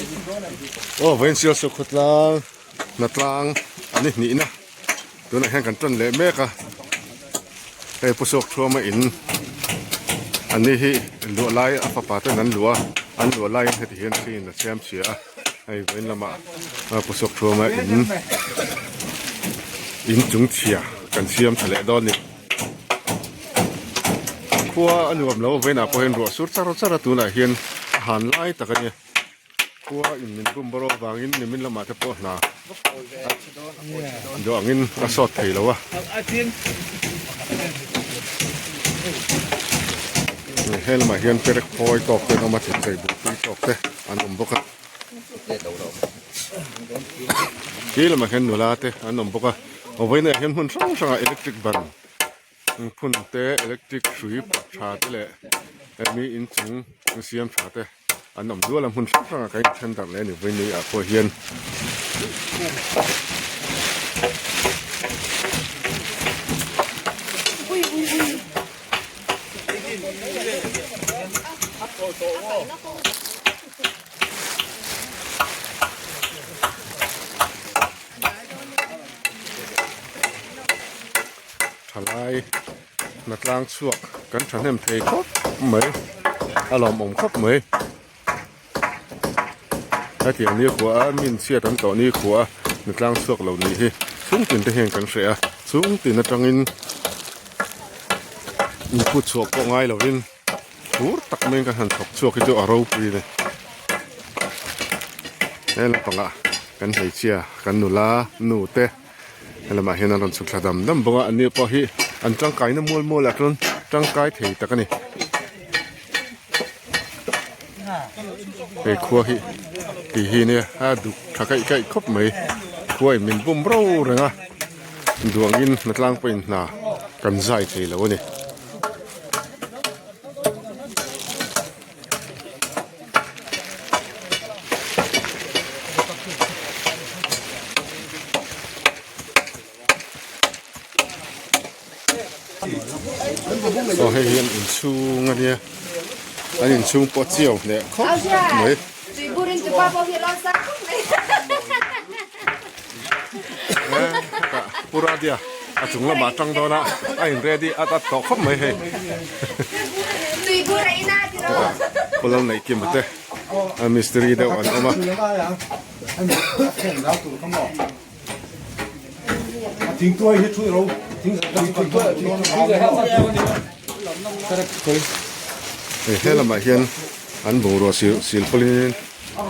Aw vawiin Sialsuk khawtlang hnatlang an i hnihna tunah hian kan tan leh mek a hei pu suak thuama in an ni hi luah lai a fapa ten an luah a an luah laiin heti hian thliin a siam chhia a hei vawiin lamah pu suak thuama in in chung chhia kan siam tha leh dawn a ni. Khua a nuam lo vawiinah pawh hian ruah sur char char a tunah hian a han lai tak a nia khua in min bum bawrh avangin nimin lamah te pawh hna duh angin a sawt thei lo a he lamah hian perek phawi tawk te an awm a thingthei buhpui tawk te an awm bawk a khi lamah hian nula te an awm bawk a vawiinah hian hmun hrang hrangah electric ban phun te electric hrui tha te leh hemi inchung siam tha te an awm nual a hmun hrang hrangah kan inthen darh leh a ni vawiin ah pawh hian. Thalai hnatlang chhuak kan thahnem thei khawp mai a lawmawm khawp mai hetiang ni khua a min chhiat an tawh ni khua a hnatlang chhuak lo nih hi chhungtin te hian kan hreh a chhungtin atangin input chhuah pawh ngai lovin. Fur tak maiin kan han thawk chhuak hi chu a ropui a ni. He lampangah kan hmeichhia kan nula nu te helamah hian an rawn chhuk thla dam dam bawk a anni pawh hi an tangkaina mual mual ah chuan tangkai thei tak a ni. Hei khua hi ti hi nia a duk tha kaih kaih khawp mai khua in min bum ro reng a duangin hnatlang pawhin hna kan zai thei lo a ni. Aw hei hi an inchhung a nia an inchhung pawh chiau hneh khawp mai. Pu Radia a chung lamah a tang dawn a a in ready at at tawh khawp mai hei Pu Lalneihkima te a mistiri deuh an awm a. Hei he lamah hian an bungrua sil silpawlin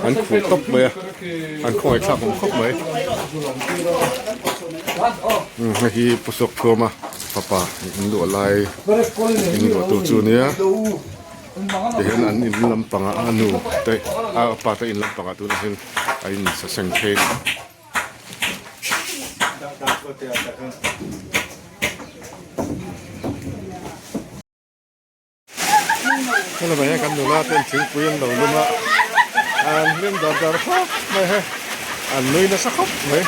an khuh tawp mai a an khawngaih thlak awm khawp mai hei hi Pu Suak Thuama fapa in luah lai in luah tur chu ania tihian an in lampangah a nu te a pa te in lampangah tunah hian a in saseng phei a ni. Helama hian kan nula ten thingpui an lo lum a an hlim dar dar khawp mai he an nui nasa khawp mai.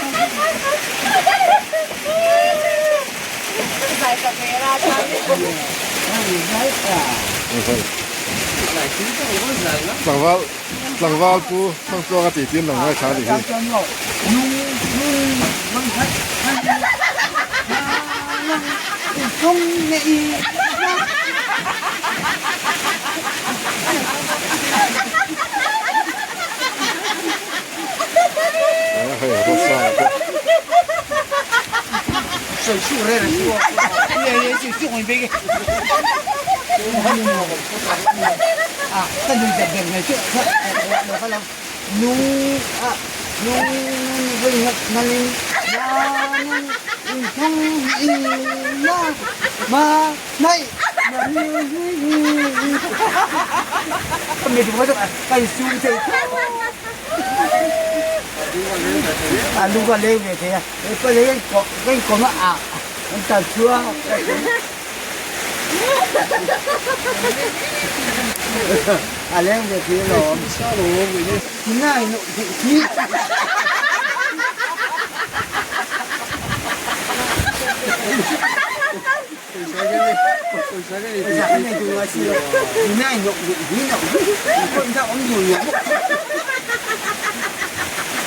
Tlangval tlangval pu Thangtluanga tih tin lo ngaithla a nih hi.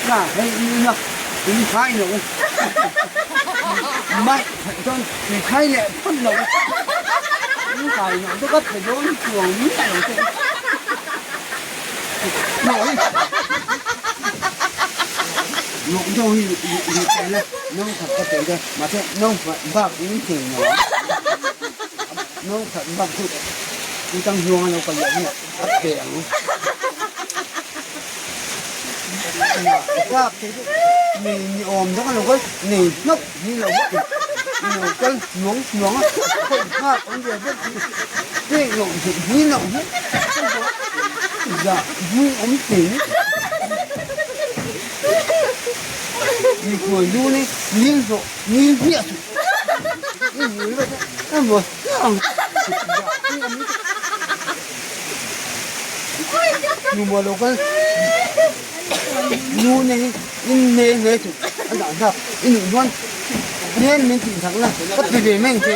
Na hei in a in khai lo mai chuan in khai leh phawt lo in kai loh chu ka pe dawn chuang miah lo che nawi nawh deuh hi i pe la no khat ka pe dawn mahse no khat bak in thei lo ang no khat bak chu i tang hnuang a lo kal leh nge a pe ang. Nei ni awm dang a lo kal nei hnawk hi lo lo kal hnuang hnuang a khawih nghak awm ve vek hi pek loh theih hi loh hi zah hmui awm thei mikhual lu ni nil hlawh nil hmiah suh i nil vek a maw ang zah hmui awm Nu maw lo kal nu nei in ne ne chu a dah hlak i nuih chuan nen min tih sak la ka ti ve mai ang che.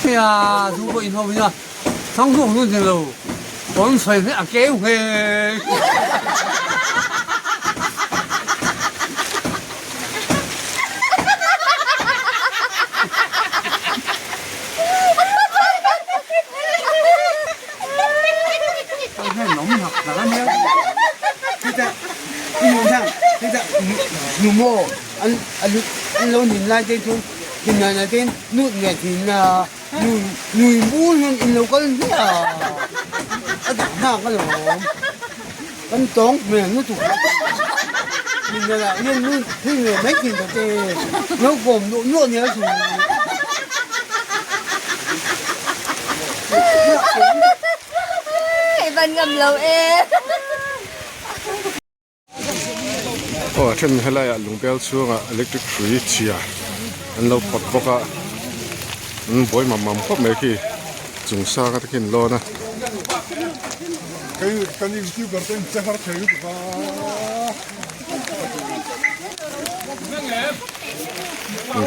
Nia chu pawh in ho nia thang zawk chu ni lo kawn sawi hi a keu nghe. An lo nin lai te chuan thinlai te nut nge thin a nui bur hian in lo kal hmiah a a dah nghak alawm kan tawng hmel lutuk thinlai ah hian nut thin ve mai thin ta che lo kawm duh nuah nia chu. I van ngam lo e. Aw a then helai ah lungbel chhungah electric hrui chhia an lo pawt bawk a an buai mam mam khawp mai khi chung sang a te khi an lawn a.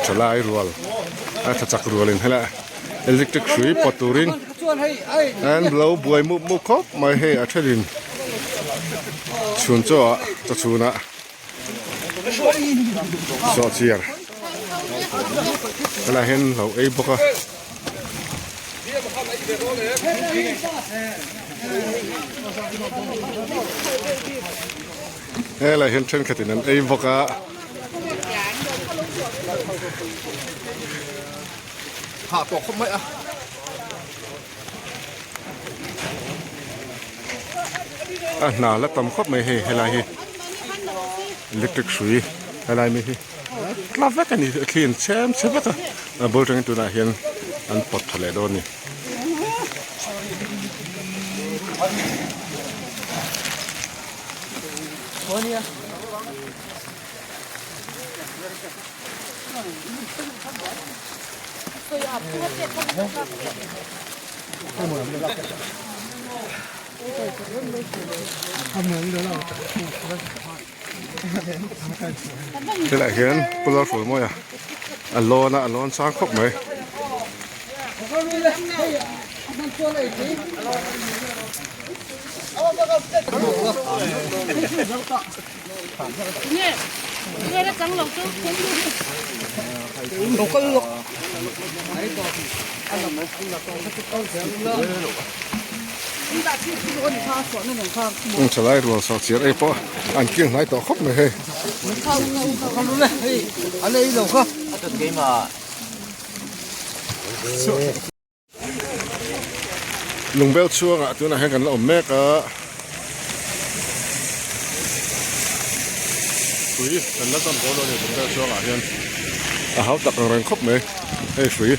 Thalai rual a tha chak rual in helai electric hrui pawt turin an lo buai mup mup khawp mai hei a thenin chhun chaw ah chaw chhun ah sawhchiar helai hian lo ei bawk a. Helai hian thenkhatin an ei bawk a. Hah tawh khawp mai a. A hna la tam khawp mai hei helai hi electric hrui helai mi hi tla vek a ni a thli in chhem chhe vek a a bul atangin tunah hian an pawt tha leh dawn a ni. Helaiah hian Pu Lalhruaimawia a lawn a a lawn sang khawp mai. Thalai rual sawh chiar ei pawh an kil hnai tawh khawp mai hei. Lungbel chhuangah tunah hian kan la awm mek a hrui kan la zawm dawn lo a ni lungbel chhuangah hian a hau tak ang reng khawp mai hei hrui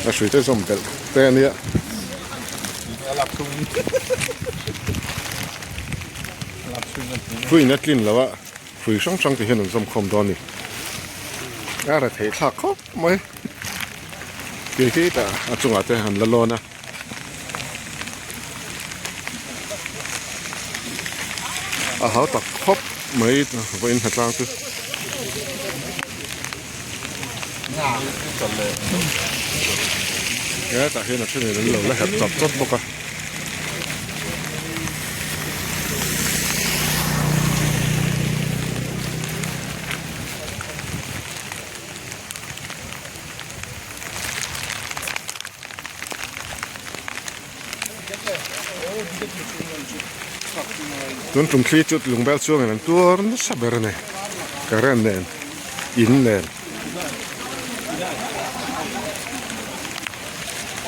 a hrui te zawm belh te a nia hrui in a tlin lo a hrui hrang hrang te hian an zawm khawm dawn a ni a ra theih thlak khawp mai. Kei khi tah a chungah te an la lawn a. A hau tak khawp mai vawiin hnatlang chu. Hetah hian a thenin an lo la herh chawt chawt bawk a. Tun tum thli chu lungbel chuangin an tuar nasa ber a ni. Current nen, in nen.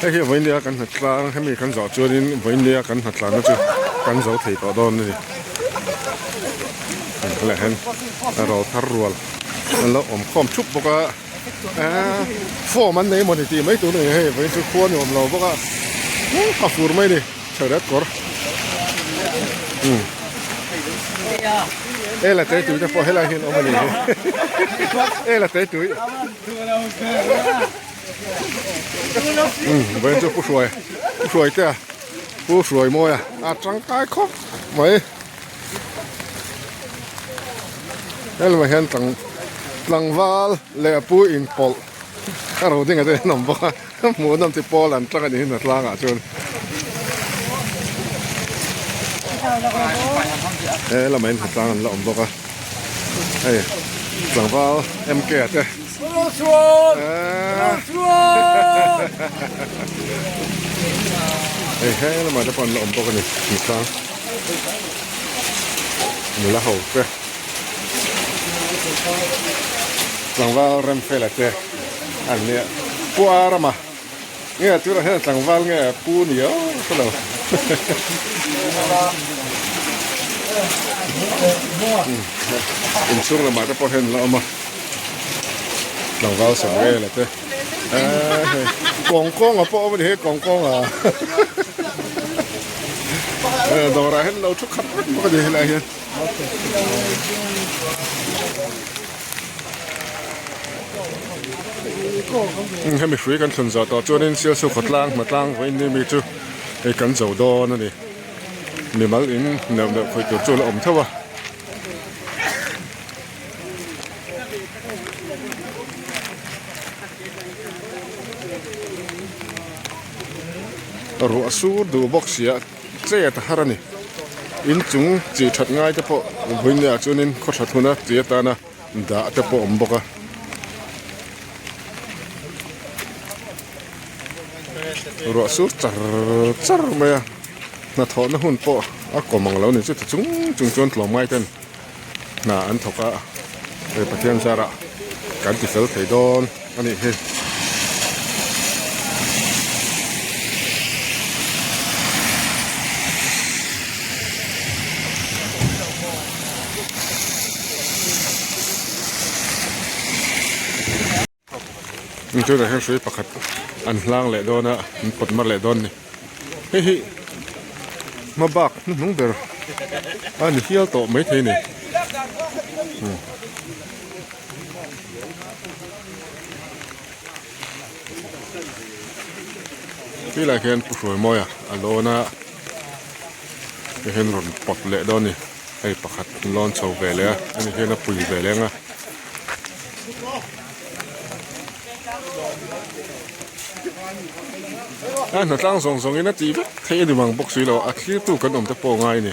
Hei hi vawinia kan hnatlang hemi kan zawh chuanin vawinia kan hnatlanna chu kan zo thei tawh dawn a ni. Helaiah hian ro thar rual an lo awm khawm thup bawk a eee form an nei emawni tih mai tur a ni hei vawiin chu khua ni awm lo bawk a a fur mai a ni chhehret kawr umm e la tei tui te pawh helaiah hian awm a ni e la tei tui. Vawiin chu Pu Hruai Pu Hruai te a Pu Hruai mawi a a tangkai khawp mai helmah hian tlang tlangval leh a pu inpawlh a ro ding ah te an awm bawk a hmuhnawm ti pawl an tang a ni hi tlangah chuan he lamah hian hnatlang an la awm bawk a hei tlangval M_K a te. Hei he lamah te pawh an la awm bawk a ni mitlang nula ho te tlangval rem fela te an nia pu a rama nge tunah hian tlangval nge pu ni aw ka lo inchhung lamah te pawh hian an la awm a tlangval Samuel a te eee hei kawng kawnga pawh awm a ni hei kawng kawnga dawrah hian lo thu khat vek bawk a ni helaiah hian. Hemi hrui kan thlun zawh tawh chuanin Sialsuk khawtlang hmatlang vawiin ni mi chu hei kan zo dawn a ni. Mimal in neuh neuh khawih tur chu a la awm theuh a. Ruah sur duh bawk sia chet a har a ni. Inchung chi that ngai te pawh vawiin ni ah chuanin khaw that huna chi atana dah te pawh a awm bawk a. Ruah sur char char mai a hnathawhna hun pawh a kawm ang lo ni chuti chung chung chuan tlawmngai ten hna an thawk a hei Pathian zarah kan ti fel thei dawn a nih hi. Tunah hian hrui pakhat an hlang leh dawn a an pawt mar leh dawn a ni hei hi hma bak hnuhnung ber a ni hial tawh maithei a ni. Tilai khian Pu Hruaimawia a lawn a hei hian rawn pawt leh dawn a ni hei pakhat an lawn chho ve leh a ani hian a pui ve leng a. A hnatlang zawng zawng in a tih vek theih a ni mang bawk si lo a thlir tu kan awm te pawh a ngai a ni.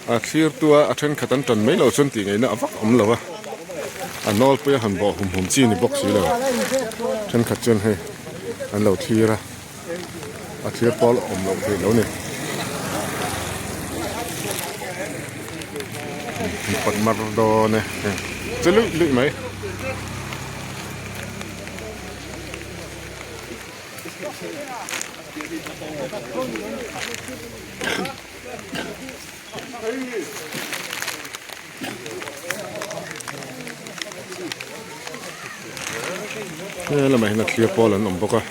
A thlir tua a thenkhat an tan mai loh chuan tih ngaihna a vak awm lo a a nawlpui a han bawh hum hum chi ni bawk si lo thenkhat chuan hei an lo thlir a a thlir pawl awm loh theih lo ni pawt mar dawn e che luih luih mai. He lamah hian a thlir pawl an awm bawk a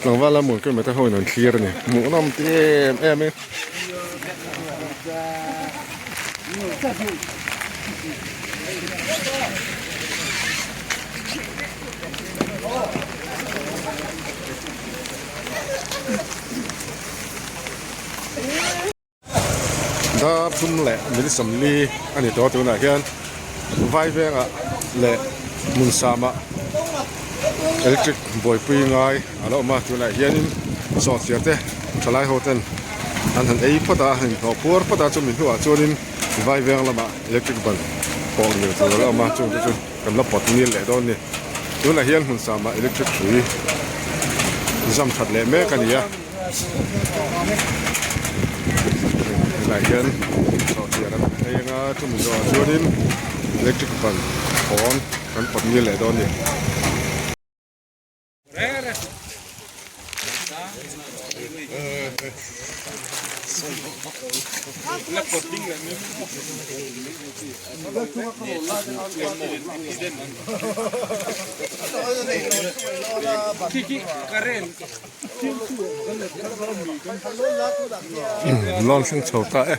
tlangval a hmun kemah te ho in an thlir a ni hmuhnawm ti em em in. Dar thum leh min sawmli a ni tawh tunah hian vai vengah leh hmun samah electric buaipui ngai a lo awm a tunah hianin sawhchiar te thalai ho ten an han ei phawt a an inhnawh puar phawt a chumi hnuah chuanin. Vai veng lamah electric ban pawh ngil tur a la awm a chung te chu kan la pawt ngil leh dawn a ni. Tunah hian hmun samah electric hrui zam that leh mek a ni a. Helai hian sawhchiar an phei anga chumi zawhah chuanin electric ban pawn kan pawt ngil leh dawn a ni. Lawn thleng chho ta e.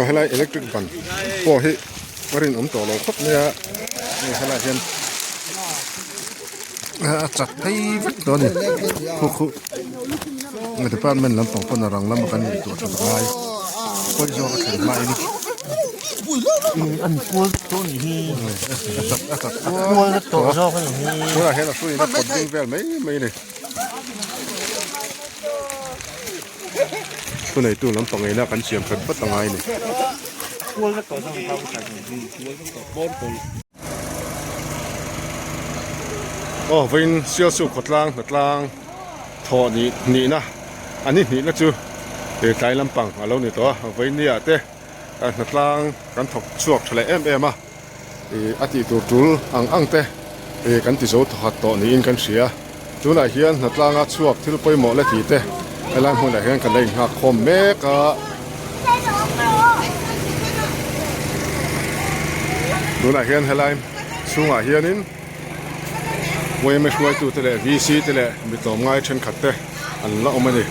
Helai electric ban pawh hi a rinawm tawh lo khawp mai a hei helaiah hian a chat phei vek tawh a ni khu khu department lampang pawn a rang lama kan ngaihtuah that a ngai pawi zawk a thlen hmain. An kual vek tawh anih hi a kual vek tawh zawk anih hi. Tunah hian a hruiin a pawt ding vel mai mai a ni. Thuneitu lampang eina kan siam that vat a ngai a ni. Kual vek tawh zawk anih hi. Aw vawiin Sialsuk khawtlang hnatlang thawh nih hnihna a ni hnihna chu tlai lampang a lo ni tawh a vawiin ni ah te hnatlang kan thawk chhuak tha leh em em a ih a tih tur tul ang ang te ih kan ti zo thawkhat tawh niin kan hria tunah hian hnatlanga chhuak thil pawimawh la tih te helai hmunah hian kan la inghak khawm mek a tunah hian helai chhungah hianin yma hruaitute leh vc te leh mi tlawmngai thenkhat te an la awm a ni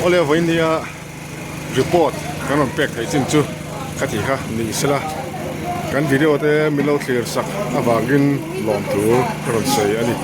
awle vawinia report kan rawn pek theih chin chu ka tih kha ni sela kan video te min lo thlir sak avangin lawm tur ka rawn sawi a ni.